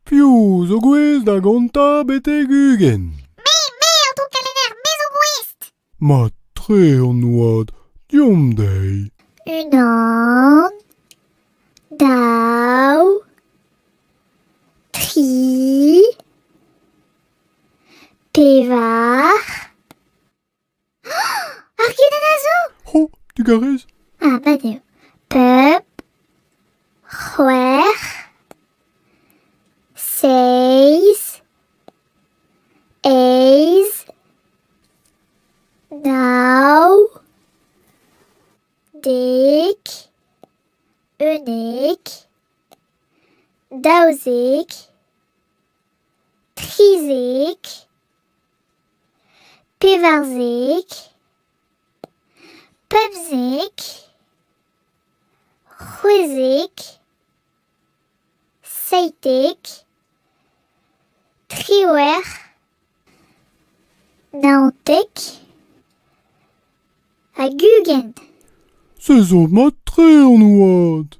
Piv zo gouest da gontañ betek 20? Me, me, aotrou kelenner, me zo gouest! Mat-tre an oad, deomp dezhi. Unan, daou, tri, pevar. Ar gudenn a zo! Ho, digarez. Ah, mat eo. Pemp, c'hwec'h, seizh, eizh, nav, dek, unnek, 12, 13, 14, 15, 16, 17, 18, 19 hag 20. Se zo mat-tre an oad.